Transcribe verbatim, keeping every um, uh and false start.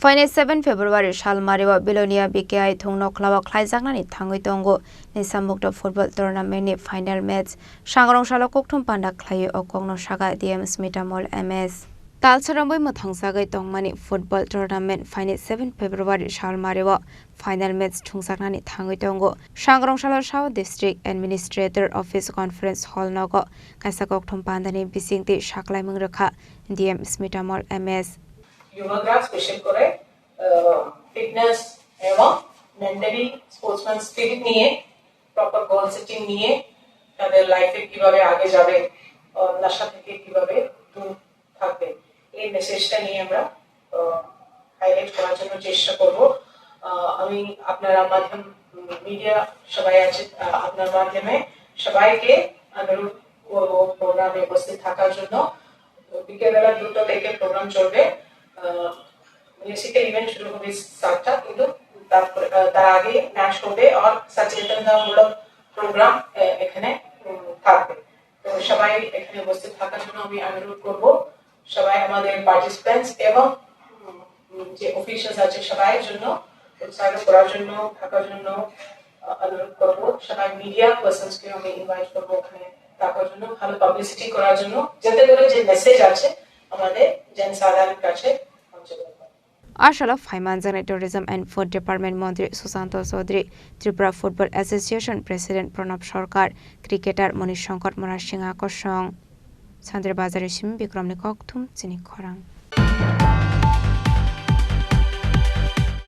Phainai seven February salmario Belonia B K I thung nokhlao khlaijaknani thangwi tongo. Nisamukta football tournament ni final match sangrong salo kokthum panda khlaiwi o kokno saka D M Smita Mall M S. Talsa romwi mwthangjagwi tongmani football tournament phainai seven February salmario final match thungjaknani thangwi tongo. Sangrong salo South District Administrator Office Conference Hall nogo kaisa kokthum pandani bisingtwi saklaimung rwkha D M Smita Mall M S. যোগাগ্রাফ স্পেশাল করে ফিটনেস এবং mentally sportsman spirit নিয়ে, প্রপার গোল সেটিং নিয়ে, তাদের লাইফে কিভাবে আগে যাবে, আহ, নেশা থেকে কিভাবে দূর থাকবে, এই মেসেজটা নিয়ে আমরা হাইলাইট করার জন্য চেষ্টা করব। আহ, আমি আপনারা মাধ্যম, মিডিয়া সবাই আছে, আহ, আপনার মাধ্যমে সবাইকে অনুরোধ করব প্রোগ্রামে উপস্থিত থাকার জন্য। বিকেলবেলা দুটো থেকে প্রোগ্রাম চলবে। মিউজিক্যাল ইভেন্ট শুরু হবে সাতটা, কিন্তু তারপরে, আহ, তার আগে ম্যাচ হবে আর সচেতনতামূলক প্রোগ্রাম, আহ, এখানে উম, থাকবে। তো সবাই এখানে উপস্থিত থাকার জন্য আমি অনুরোধ করব। সবাই আমাদের পার্টিসিপেন্টস এবং উম, যে অফিশিয়ালস আছে সবাই জন্য উৎসাহিত করার জন্য, থাকার জন্য, আহ, অনুরোধ করব। সবাই মিডিয়া পার্সনসকে আমি ইনভাইট করব ওখানে থাকার জন্য, ভালো পাবলিসিটি করার জন্য, যাতে করে যে মেসেজ আছে আমাদের জনসাধারণের কাছে পৌঁছে দেওয়া হয়। Asalo phaimanjaknai Tourism and Food Department Montri Susanto Chaudhary, Tripura Football Association President Pranab Sarkar, Cricketer Manish Shankar Murasingha kosong. Sandra Bazari simi Bikramni kokthum chini khorang.